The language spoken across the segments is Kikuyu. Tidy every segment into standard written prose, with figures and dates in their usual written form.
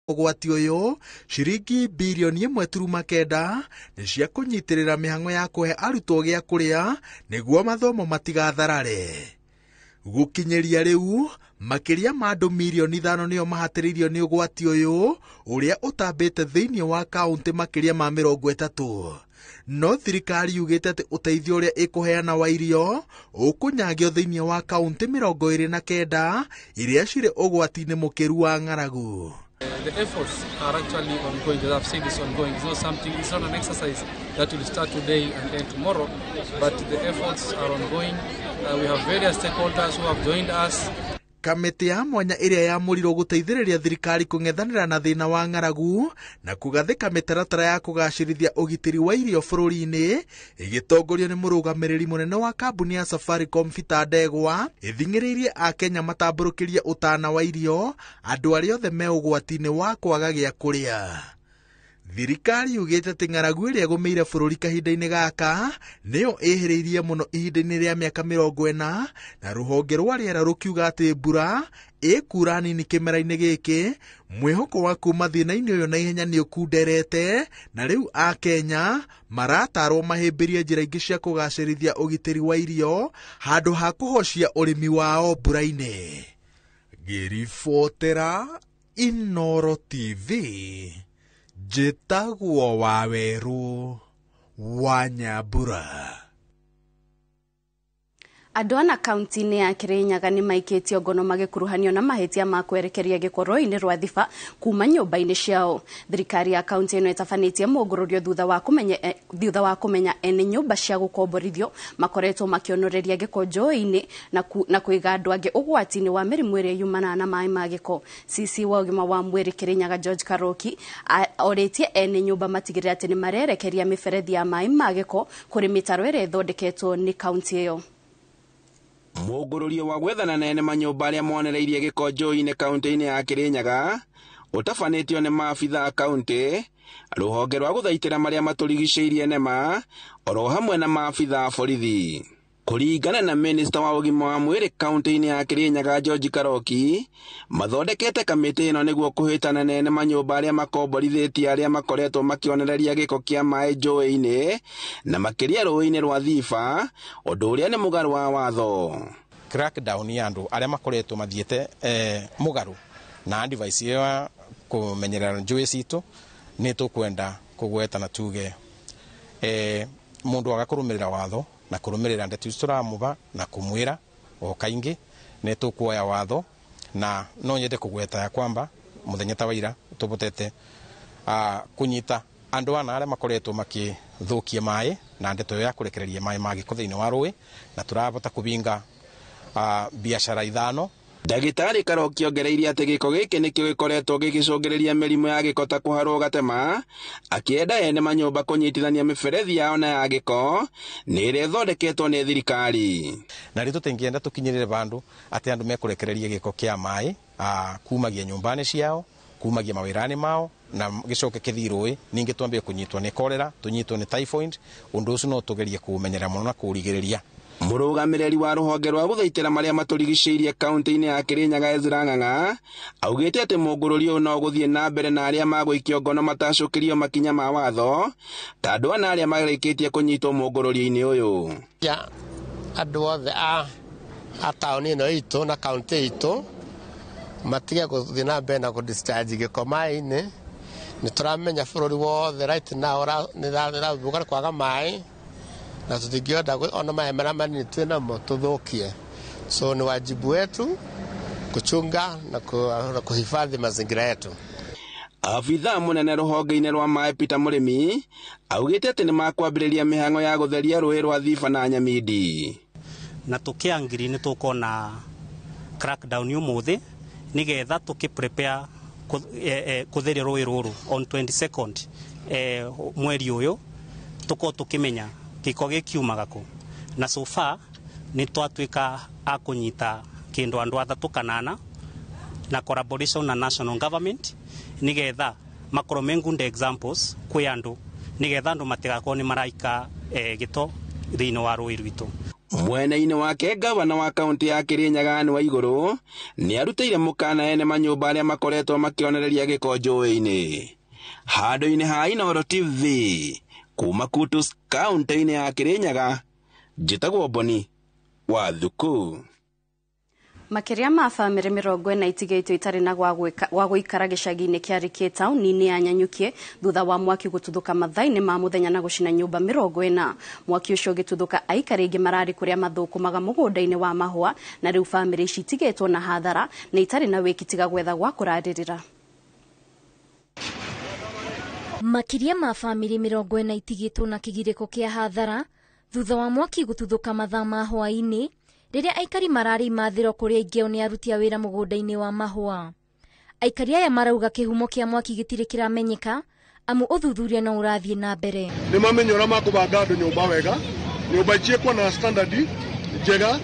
Ũgwati ũyũ, ciringi birioni 1.9 nĩ cia kũnyitĩrĩra mĩhang'o ya kũhe arutwo gĩa kũrĩa nĩguo mathomo matigatharare. Gũkinyĩria rĩu, makĩria ma andũ mirioni 5 nĩo mahatĩrĩirio nĩ ũgwati ũyũ ũrĩa ũtambĩte thĩinĩ wa kaũntĩ makĩria ma 30. No thirikari yugĩte atĩ ũteithio ũrĩa ĩkũheana wa irio ũkũnyagio thĩinĩ wa kaũntĩ 29 iria cirĩ ũgwati-inĩ mũkĩru wa ng'aragu. The efforts are actually ongoing. As I've said, it's ongoing. It's not something, it's not an exercise that will start today and end tomorrow, but the efforts are ongoing. We have various stakeholders who have joined us. Kamĩtĩ ya mwanya ĩrĩa yamũrirwo gũteithĩrĩria thirikari kũng'ethanĩra na thĩna wa ng'aragu na kũgathĩka mĩtaratara ya kũgacĩrithia ũgitĩri wa irio bũrũri-inĩ, ĩgĩtongorio nĩ mũrũgamĩrĩri mũnene wa kambuni ya Safaricom Peter Ndegwa, ĩthing'ĩrĩirie Akenya matambũrũkĩrie ũtana wa irio andũ arĩa othe me ũgwati-inĩ wa kwaga gĩa kũrĩa. Thirikari yugĩte atĩ ng'aragu ĩrĩa ĩgũmĩire bũrũri kahinda-inĩ gaka nĩyo ĩhĩrĩirie mũno ihinda-inĩ rĩa mĩaka 40, na rũhonge rwa rĩera rũkiuga atĩ mbura ĩkura nini kĩmera-inĩ gĩkĩ, mwĩhoko wa kuma thĩna-inĩ ũyũ na ihenya nĩ ũkunderete, na rĩu Akenya maratarwo mahĩmbĩrie njĩra ingĩ cia kũgacĩrithia ũgitĩri wa irio handũ ha kũhocia ũrĩmi wao mbura-inĩ. Ngĩribotera Inooro TV, njĩtagwo Wawerũ wa Nyambura. Andũ ana kaunti-inĩ ya Kirinyaga nĩ maikĩtio ngono magĩkuruhanio na mahĩtia ma kwerekeria gĩko rũĩ-inĩ rwa Thiba kuma nyũmba-inĩ ciao. Thirikari ya kaunti ĩno ĩtabanĩtie mũngũrũrio thutha wa kũmenya ene nyũmba cia gũkomborithio makoretwo makĩonoreria gĩko njũĩ-inĩ na kũiga andũ angĩ ũgwati-inĩ wa mĩrimũ ĩrĩa yumanaga na maĩ ma gĩko. CC wa ũgima wa mwĩrĩ Kirinyaga George Karoki orĩtie ene nyũmba matigĩrĩre atĩ nĩ marerekeria mĩberethi ya maĩ ma gĩko kũrĩ mĩtaro ĩrĩa ĩthondeketwo nĩ kaunti ĩyo. Mũngũrũrio wa gwethana na ene manyũmba arĩa monereirie gĩko njũĩ-inĩ kaunti-inĩ ya Kirinyaga ũtabanĩtio nĩ maabitha a kaunti, rũhonge rwa gũthaitĩra marĩa matũrigicĩirie NEMA, oro hamwe na maabitha a borithi. Kũringana na minista wa ũgima wa mwĩrĩ kaunti-inĩ ya Kirinyaga George Karoki, mathondekete kamĩtĩ ĩno nĩguo kũhĩtana na ene manyũmba arĩa makomborithĩtie arĩa makoretwo makĩonereria gĩko kĩa maĩ njũĩ-inĩ na makĩria rũĩ-inĩ rwa Thiba, ũndũ ũrĩa nĩ mũgarũ wa watho. Crackdown ya andũ arĩa makoretwo mathiĩte mũgarũ na advice ya kũmenyerera njũĩ citũ, nĩ tũkwenda kũgweta na tuge mũndũ aga kũrũmĩrĩra watho na kũrũmĩrĩra ndeto icio tũramũba na kũmwĩra o kaingĩ, nĩ tũkuoya watho. Na no nyende kũgweta ya kwamba mũthenya ta wa ira tũbotete kũnyita andũ ana arĩa makoretwo makĩthũkia maĩ na ndeto ĩyo ya kũrekereria maĩ ma gĩko thĩinĩ wa rũĩ, na tũrabota kũbinga biacara 5. Ndagĩtarĩ Karoki ongereirie atĩ gĩko gĩkĩ nĩkĩo gĩkoretwo gĩgĩcũngĩrĩria mĩrimũ ya gĩko ta kũharwo gatema, akĩenda ene manyũmba kũnyitithania mĩberethi yao na ya gĩko nĩ ĩrĩa ĩthondeketwo nĩ thirikari. Na rĩu tũtingĩenda tũkinyĩrĩre vandũ atĩ andũ mekũrekereria gĩko kĩa maĩ kumagia nyũmba-inĩ ciao, kumagia mawĩra-inĩ mao, na gĩcoke kĩthiĩ rũĩ, ningĩ twambie kũnyitwo nĩ cholera, tũnyitwo nĩ typhoid. Ũndũ ũcio no tũgerie kũũmenyerera mũno na kũũrigĩrĩria. Mũrũgamĩrĩri wa rũhonge rwa gũthaitĩra marĩa matũrigicĩirie kaunti-inĩ ya Kirinyaga Ezra Ng'ang'a augĩte atĩ mũngũrũrio ũyũ no ũgũthiĩ na mbere na arĩa magũikio ngono matacũkĩrio makinya ma watho ta andũ ana arĩa marĩkĩtie kũnyitwo mũngũrũrio-inĩ ũyũ. Ya andũ othe a taũni ĩno itũ na kaunti itũ matige gũthiĩ na mbere na kũ-discharge gĩko maĩ-inĩ. Nĩ tũramenya bũrũri wothe right now nĩ ũrathũka nĩ kwaga maĩ, na tũtingĩenda ona maĩ marĩa manini twĩ namo tũthũkie. So ni wajibu wetu kuchunga na kuhifadhi mazingira yetu. Abithaa mũnene rũhonge-inĩ rwa maĩ Peter Mũrĩmi augĩte atĩ nĩ makwambĩrĩria mĩhang'o ya gũtheria rũĩ rwa Thiba na Nyamindi. Na tũkĩangiri nĩ tũkona crackdown ũmũthĩ nĩgetha tũkĩ prepare kũtheria rũĩ rũrũ on 22nd mweri ũyũ, tũkorwo tũkĩmenya gĩko gĩkiumaga kũ. Na so far nĩ twatuĩka a kũnyita kĩndũ andũ 3 kana 4 na collaboration na national government nĩgetha makorwo me good examples kwĩ andũ, nĩgetha andũ matigakorwo nĩ maraika gĩto thĩinĩ wa rũĩ rwitũ. Mwena-inĩ wake gavana wa kaunti ya Kirinyaga Anne Waiguru nĩarutĩire mũkana ene manyũmba arĩa makoretwo makĩonereria gĩko njũĩ-inĩ. Handũ-inĩ ha Inooro TV kuma Kutus kaunti-inĩ ya Kirinyaga, njĩtagwo Boni wa Thuku. Makĩria ma bamĩrĩ 40 itigĩtwo itarĩ na gwa gũikara gĩcagi-inĩ kĩa Rikĩ taũni-inĩ ya Nyanyukie thutha wa mwaki gũtuthũka mathaa-inĩ ma mũthenya na gũcina nyũmba 40. Mwaki ũcio ũgĩtuthũka aikari aingĩ mararĩ kũrĩa mathũkũmaga mũgũnda-inĩ wa mahũa, na rĩu bamĩrĩ ici itigĩtwo na hathara na itarĩ na wĩki tiga gwetha gwa kũrarĩrĩra. Makĩria ma bamĩrĩ 40 itigĩtwo na kĩgirĩko kĩa hathara thutha wa mwaki gũtuthũka mathaa ma hwaĩ-inĩ rĩrĩa aikari mararĩ imathĩro kũrĩa aingĩ ao nĩ aruti a wĩra mũgũnda-inĩ wa mahũa. Aikari aya marauga kĩhumo kĩa mwaki gĩtirĩ kĩramenyeka amu ũthuthuria no ũrathiĩ na mbere. Nĩ mamenya ũrĩa makũbanga andũ nyũmba wega, nyũmba ciĩkwo na standard njega,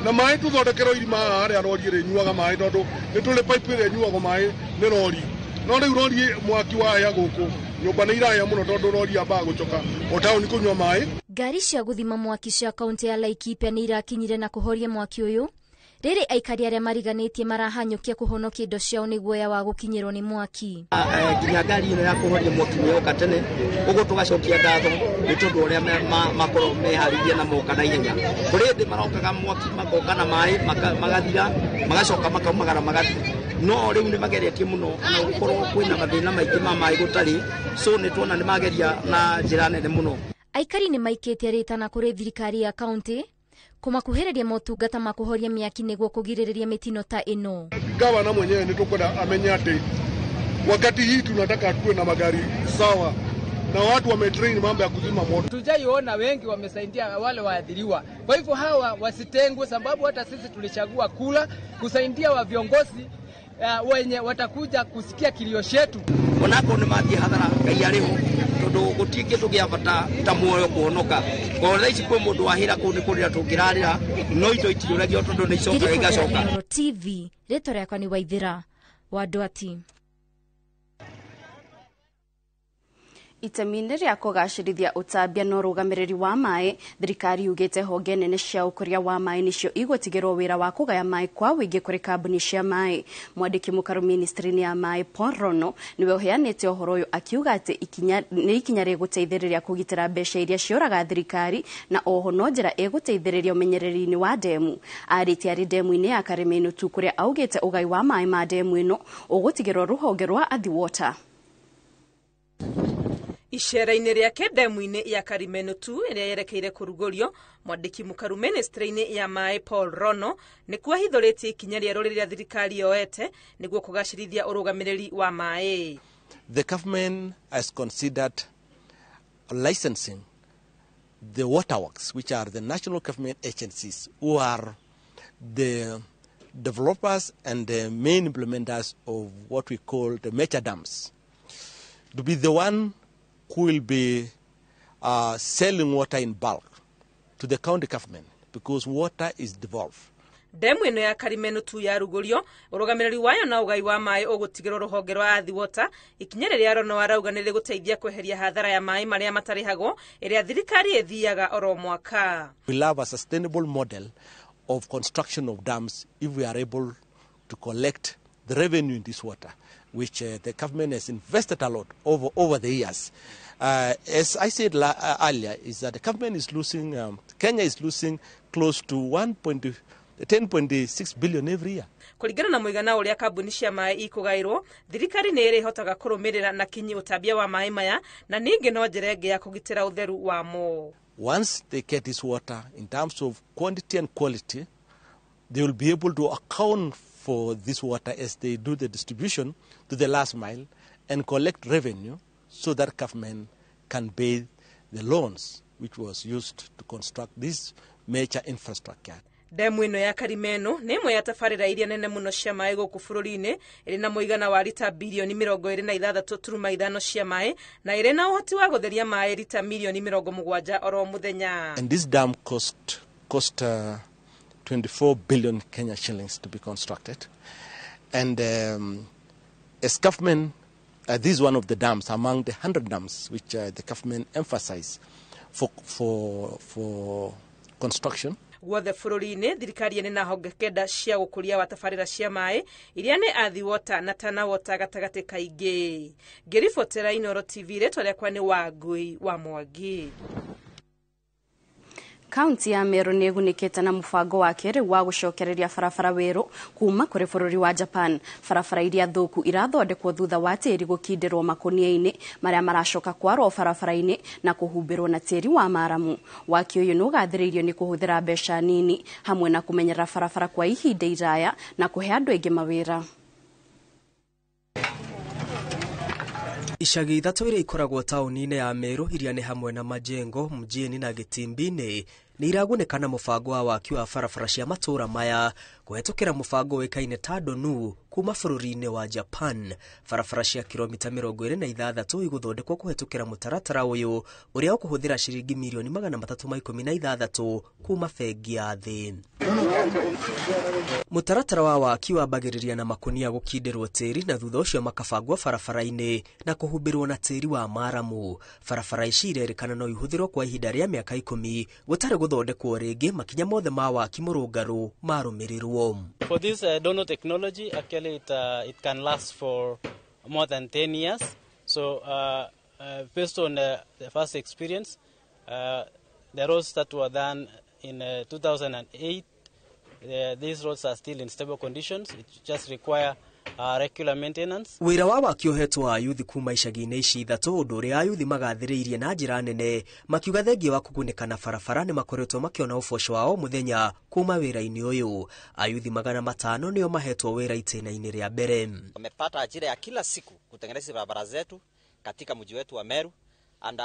na maĩ tũthondekerwo irima haha harĩa rori ĩrĩnyuaga maĩ, tondũ nĩ tũrĩ pipe ĩrĩa ĩnyuagwo maĩ nĩ rori. No rĩu rori mwaki wahĩa gũkũ nyũmba nĩ irahĩa mũno tondũ rori yambaga gũcoka o taũni kũnyua maĩ. Ngari cia gũthima mwaki cia kaunti ya Laikipia nĩ irakinyire na kũhoria mwaki ũyũ rĩrĩ aikari arĩa mariganĩtie marahanyũkia kũhonokia indo ciao nĩ guoya wa gũkinyĩrwo nĩ mwaki. Nginya ngari ĩno ya kũhoria mwaki nĩ yoka tene, ũguo tũgacokia ngatho nĩ tondũ ũrĩa makorwo meharĩirie na moka na ihenya. Kũrĩ hĩndĩ marokaga mwaki makoka na maĩ magathira, magacoka makaumagara magathiĩ. No rĩu nĩ mageretie mũno ona gũkorwo kwĩna mathĩna maingĩ ma maĩ gũtarĩ, so nĩ tuona nĩ mageria na njĩra nene mũno. Aikari nĩ maikĩtie rĩtana kũrĩ thirikari ya kaunti kũmakuhĩrĩria motungata ma kũhoria mĩaki nĩguo kũgirĩrĩria mĩtino ta ĩno. Gavana mwenyewe nĩ tũkwenda amenye atĩ wakati hii tunataka tuwe na magari sawa na watu wametrain mambo ya kuzima moto. Tujaiona wengi wamesaidia wale waathiriwa. Kwa hivyo hawa wasitengwe, sababu hata sisi tulichagua kula kusaidia wa viongozi wenye watakuja kusikia kilio chetu. Onako nĩ mathiĩ hathara Ngai arĩho tondũ gũtirĩ kĩndũ gĩa bata ta muoyo kũhonoka. Kwa thaa ici kwĩ mũndũ wahĩra kũu nĩ kũrĩra tũngĩrarĩra, no indo itiũragio tondũ nĩ icokaga igacoka. TV, rĩtwa rĩakwa nĩ Waithĩra wa Ndwati. Itemi-inĩ rĩa kũgacĩrithia ũtambia na ũrũgamĩrĩri wa maĩ, thirikari yugĩte honge nene cia ũkũria wa maĩ nĩcio igũtigĩrwo wĩra wa kũgaya maĩ kwa ũingĩ kũrĩ kambuni cia maĩ. Mwandĩki mũkaru ministry-inĩ ya maĩ Paul Rono nĩwe ũheanĩte ũhoro ũyũ akiuga atĩ nĩ ikinya rĩgũteithĩrĩria kũgitĩra mbeca iria ciũraga thirikari na oho no njĩra ĩgũteithĩrĩria ũmenyereri-inĩ wa ndemu. Arĩtie arĩ ndemu-inĩ ya Karĩmĩnũ tu kũrĩa augĩte ũgai wa maĩ ma ndemu ĩno ũgũtigĩrwo rũhonge rwa Athi Water. Icera-inĩ rĩake ndemu-inĩ ya Karimeno tu ĩrĩa yerekeire kũrugũrio, mwandĩki mũkaru ministry-inĩ ya maĩ Paul Rono nĩkuo ahithũrĩtie ikinya rĩerũ rĩrĩa thirikari yoete nĩguo kũgacĩrithia ũrũgamĩrĩri wa maĩ. The government has considered licensing the waterworks, which are the national government agencies who are the developers and the main implementers of what we call the major dams, to be the one who will be selling water in bulk to the county government, because water is devolved. Ndemu ĩno ya Karimeno tu yarugũrio, ũrũgamĩrĩri wayo na ũgai wa maĩ ũgũtigĩrwo rũhonge rwa Athi Water, ikinya rĩrĩa Rono arauga nĩ rĩgũteithia kweheria hathara ya maĩ marĩa matarĩhagwo ĩrĩa thirikari ĩthiaga oro mwaka. We have a sustainable model of construction of dams if we are able to collect the revenue in this water, which the government has invested a lot over the years. As I said earlier, is that the government is losing, Kenya is losing close to 10.6 billion every year. Kũringana na mũigana ũrĩa kambuni cia maĩ ikũgaĩrwo, thirikari nĩ ĩrĩhotaga kũrũmĩrĩra na kinyi ũtambia wa maĩ maya na ningĩ no njĩra ĩngĩ ya kũgitĩra ũtheru wamo. Once they get this water in terms of quantity and quality, they will be able to account for this water as they do the distribution to the last mile and collect revenue so that government can pay the loans which was used to construct this major infrastructure. Ndemu ĩno ya Karimeno nĩ ĩmwe ya tabarĩra iria nene mũno cia maĩ gũkũ bũrũri-inĩ, ĩrĩ na mũigana wa rita bilioni 26.5 cia maĩ na ĩrĩ na ũhoti wa gũtheria maĩ rita milioni 70 oro mũthenya. And this dam cost 24 billion Kenya shillings to be constructed. And as government, this is one of the dams among the 100 dams which the government emphasized for construction. Guothe bũrũri-inĩ thirikari ĩrĩ na honge 9 cia gũkũria wa tabarĩra cia maĩ iria nĩ Athi Water na Tana Water gatagatĩ kaingĩ. Ngĩribotera Inooro TV, rĩtwa rĩakwa nĩ Wangui wa Mwangi. Kaunti ya Meru nĩ ĩgunĩkĩte na mũbango wa kĩrĩu wa gũcokereria barabara werũ kuma kũrĩ bũrũri wa Japan. Barabara iria thũku irathondekwo thutha wa tĩri gũkindĩrwo makũnia-inĩ marĩa maracoka kwarwo barabara-inĩ na kũhumbĩrwo na tĩri wa maramu. Waki ũyũ nĩ ũgathĩrĩirio nĩ kũhũthĩra mbeca nini hamwe na kũmenyerera barabara kwa ihinda iraya na kũhe andũ aingĩ mawĩra. Icagi 3 iria ikoragwo taũni-inĩ ya Meru iria nĩ hamwe na Majengo, Mjini na Gĩtimbi-inĩ nĩ iragunĩka na mũbango wa waki wa barabara cia matũũra maya kũhetũkĩra mũbango ũĩkaine ta Donu kuma bũrũri-inĩ wa Japan. Barabara cia kilomita 26 igũthondekwo kũhetũkĩra mũtaratara ũyũ ũrĩa ũkũhũthĩra ciringi mirioni 316 kuma bengi ya thĩ. Mũtaratara wa waki wambagĩrĩria na makũnia gũkindĩrwo tĩri na thutha ũcio makabangwo barabara-inĩ na kũhumbĩrwo na tĩri wa maramu. Barabara ici irerĩkana no ihũthĩrwo kwa ihinda rĩa mĩaka 10 gũtarĩ gũthondekwo rĩngĩ makinya mothe ma waki mũrũngarũ marũmĩrĩrwo. For this Dono technology, actually it can last for more than 10 years. So based on the first experience, the roads that were done in 2008, these roads are still in stable conditions. It just require regular maintenance. Wĩra wa waki ũhetwo ayuthi kuma icagi-inĩ ici 3 ũndũ ũrĩa ayuthi magathĩrĩirie na njĩra nene makiuga thengia wa kũgunĩka na barabara nĩ makoretwo makĩona ũboco wao mũthenya kuma wĩra-inĩ ũyũ. Ayuthi 500 nĩo mahetwo wĩra itĩna-inĩ rĩa mbere. Wamepata ajira ya kila siku kutengeneza barabara zetu katika mji wetu wa Meru, and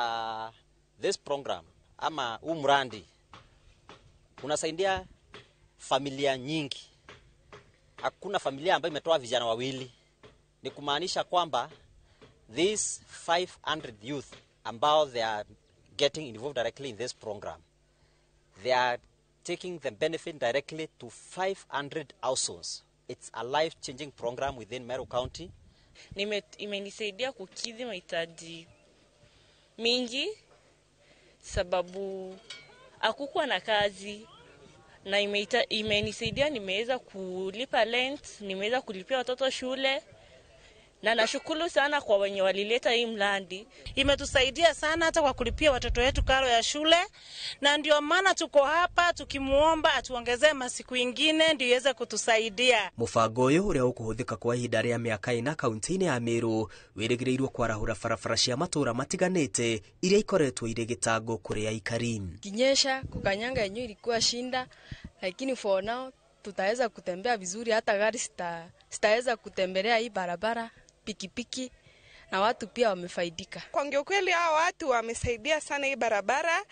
this program ama huu mradi unasaidia familia nyingi. Hakuna familia ambayo imetoa vijana wawili. Ni kumaanisha kwamba these 500 youth ambao they are getting involved directly in this program, they are taking the benefit directly to 500 households. It's a life-changing program within Meru County. Imenisaidia kukidhi mahitaji mingi sababu hakukuwa na kazi, na imenisaidia, nimeweza kulipa rent, nimeweza kulipia watoto shule, na nashukuru sana kwa wenye walileta hii mradi. Imetusaidia sana hata kwa kulipia watoto wetu karo ya shule, na ndio maana tuko hapa tukimuomba atuongezee masiku ingine ndio iweze kutusaidia. Mũbango ũyũ ũrĩa ũkũhũthĩka kwa ihinda rĩa mĩaka 4 kaunti-inĩ ya Meru wĩrĩgĩrĩirwo kwarahũra barabara cia matũũra matiganĩte iria ikoretwo irĩ gĩtango kũrĩ aikari. Kinyesha kukanyanga yenyewe ilikuwa shinda, lakini for now tutaweza kutembea vizuri, hata gari sitaweza kutembelea hii barabara, pikipiki na watu pia wamefaidika. Kwa kweli hao watu wamesaidia sana hii barabara.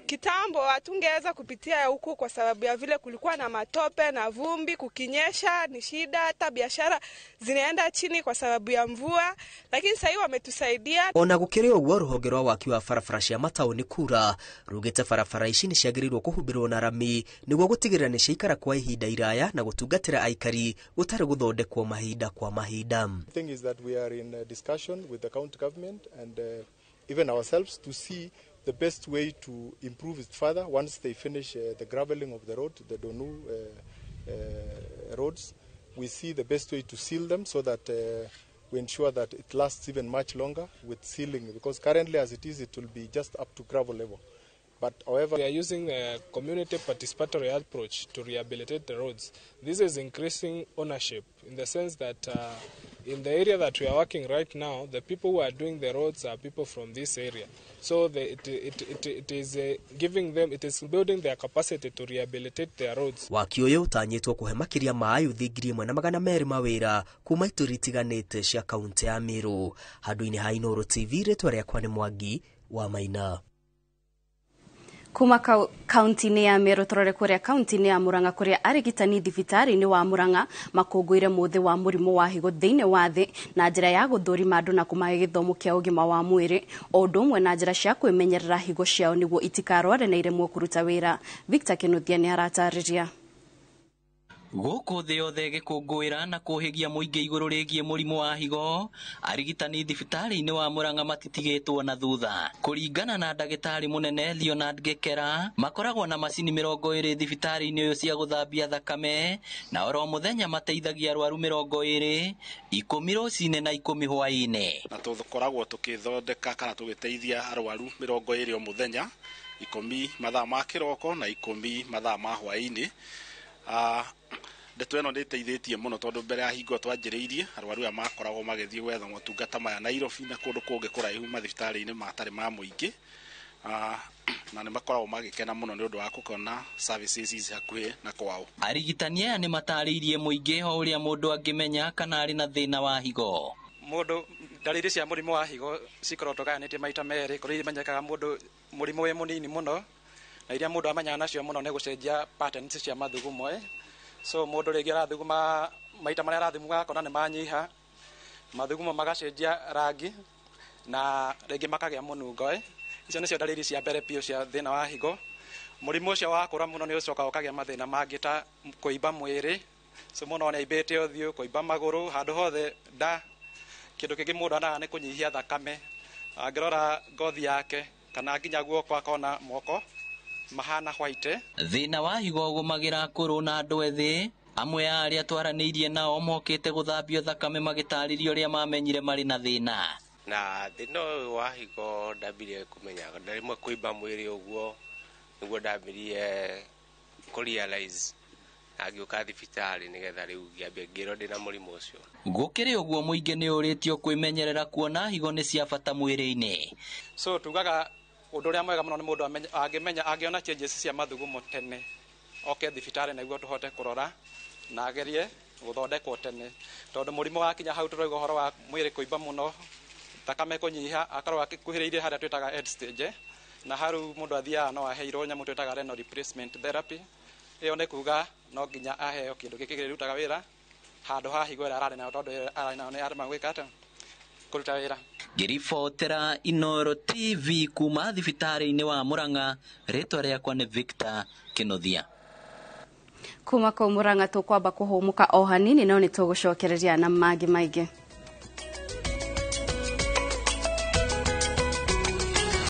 Kitambo hatungeweza kupitia huku kwa sababu ya vile kulikuwa na matope na vumbi, kukinyesha ni shida, hata biashara zinaenda chini kwa sababu ya mvua, lakini sasa hivi wametusaidia. Ona gukiri ũguo rũhonge rwa waki wa barabara cia mataũni kura rugĩte barabara ici nĩ ciagĩrĩirwo kũhumbĩrwo na rami nĩguo gũtigĩrĩra nĩ ciaikara kwa ihinda iraya na gũtungatĩra aikari gũtarĩ gũthondekwo mahinda kwa mahinda. The thing is that we are in a discussion with the county government and even ourselves to see the best way to improve it further once they finish the graveling of the road, the Donu roads. We see the best way to seal them so that we ensure that it lasts even much longer with sealing, because currently as it is, it will be just up to gravel level. But however, we are using a community participatory approach to rehabilitate the roads. This is increasing ownership in the sense that in the area that we are working right now, the people who are doing the roads are people from this area. So it is giving them, it is building their capacity to rehabilitate their roads. Waki ũyũ ũtanyĩtwo kũhe makĩria ma ayuthi 1,200 mawĩra kuma ituri itiganĩte cia kaunti ya Meru. Handũ-inĩ ha Inooro TV, rĩtwa rĩakwa nĩ Mwangi wa Maina. Kuma kaunti-inĩ ya Meru tũrore kũrĩa kaunti-inĩ ya Murang'a kũrĩa arigitani thibitarĩ-inĩ wa Murang'a makũngũĩire mũthĩ wa mũrimũ wa higo thĩinĩ wa thĩ na njĩra ya gũthũrima andũ na kũmahe gĩthomo kĩa ũgima wa mwĩrĩ o ũndũ ũmwe na njĩra cia kwĩmenyerera higo ciao nĩguo itikarware na iremwo kũruta wĩra. Victor Kinuthia nĩ aratarĩria. Gũkũ thĩ yothe gĩkũngũĩra na kũhĩgia mũingĩ igũrũ rĩgiĩ mũrimũ wa higo, arigitani thibitarĩ-inĩ wa Murang'a matitigĩtwo na thutha. Kũringana na ndagĩtarĩ mũnene Leonard Gĩkera, makoragwo na macini 20 thibitarĩ-inĩ ũyũ cia gũthambia thakame, na oro mũthenya mateithagia arwaru 20, 10 rũcinĩ na 10 hwaĩ-inĩ. Na tũkoragwo tũkĩthondeka kana tũgĩteithia arwaru 20 o mũthenya, 10 mathaa ma kĩroko na 10 mathaa ma hwaĩ-inĩ. Ndeto ĩno nĩ ĩteithĩtie mũno tondũ mbere ya hingo twanjĩrĩirie arwaru aya makoragwo magĩthiĩ gwetha motungata maya Nairobi na kũndũ kũngĩ kũraihu mathibitarĩ-inĩ matarĩ ma mũingĩ, na nĩ makoragwo magĩkena mũno nĩ ũndũ wa gũkona services ici hakuhĩ na kwao. Arigitani aya nĩ matarĩirie mũingĩ o ũrĩa mũndũ angĩmenya kana arĩ na thĩna wa higo. Mũndũ ndariri cia mũrimũ wa higo cikoragwo tũgayanĩtie maita merĩ, kũrĩ imenyekaga mũndũ mũrimũ wĩ mũnini mũno na iria mũndũ amenyaga nacio mũno nĩ gũcenjia patterns cia mathugumo. So mũndũ rĩngĩ arathuguma maita marĩa arathuguma akona nĩ manyiha, mathugumo magacenjia rangi na rĩngĩ makagĩa mũnungo. Icio nĩcio ndariri cia mbere biũ cia thĩna wa higo. Mũrimũ ũcio wakũra mũno nĩ ũcokaga ũkagĩa mathĩna mangĩ ta kũimba mwĩrĩ, so mũno nĩ aimbĩte ũthiũ, kũimba magũrũ, handũ hothe nda. Kĩndũ kĩngĩ mũndũ anaga nĩ kũnyihia thakame, angĩrora ngothi yake kana nginya guoko akona moko mahana white. Thĩna wa higo ũgũmagĩra akũrũ na andũ ethĩ. Amwe a arĩa twaranĩirie nao mokĩte gũthambio thakame magĩtarĩria ũrĩa mamenyire marĩ na thĩna. Na thĩna ũyũ wa higo ndambirie kũmenya rĩmwe kũimba mwĩrĩ ũguo nĩguo ndambirie kũ realize na ngĩũka thibitarĩ nĩgetha rĩu ngĩambia ngĩrwo ndĩna mũrimũ ũcio. Gũkĩrĩ ũguo mũingĩ nĩ ũrĩtio kwĩmenyerera kuona higo nĩ cia bata mwĩrĩ-inĩ. So tugaga ũndũ ũrĩa mwega mũno nĩ mũndũ angĩmenya angĩona changes cia mathugumo tene oke thibitarĩ nĩguo tũhote kũrora na agerie gũthondekwo tene, tondũ mũrimũ wakinya hau tũrauga ũhoro wa mwĩrĩ kũimba mũno, thakame kũnyiha, akorwo akuhĩrĩirie harĩa twĩtaga end stage, na hau mũndũ athiaga no aheirwo nyamũ twĩtaga renal replacement therapy. Ĩyo nĩ kuga no nginya aheo kĩndũ gĩkĩ kĩrutaga wĩra handũ ha higo ĩrĩa ararĩ nayo, tondũ ararĩ nayo nĩ arema gwĩka atĩa, kũruta wĩra. Ngĩribotera Inooro TV kuma thibitarĩ-inĩ wa Murang'a, rĩtwa rĩakwa nĩ Victor Kĩnuthia. Kuma kũu Murang'a tũkwamba kũhũmũka o hanini no nĩ tũgũcokereria na mangĩ maingĩ.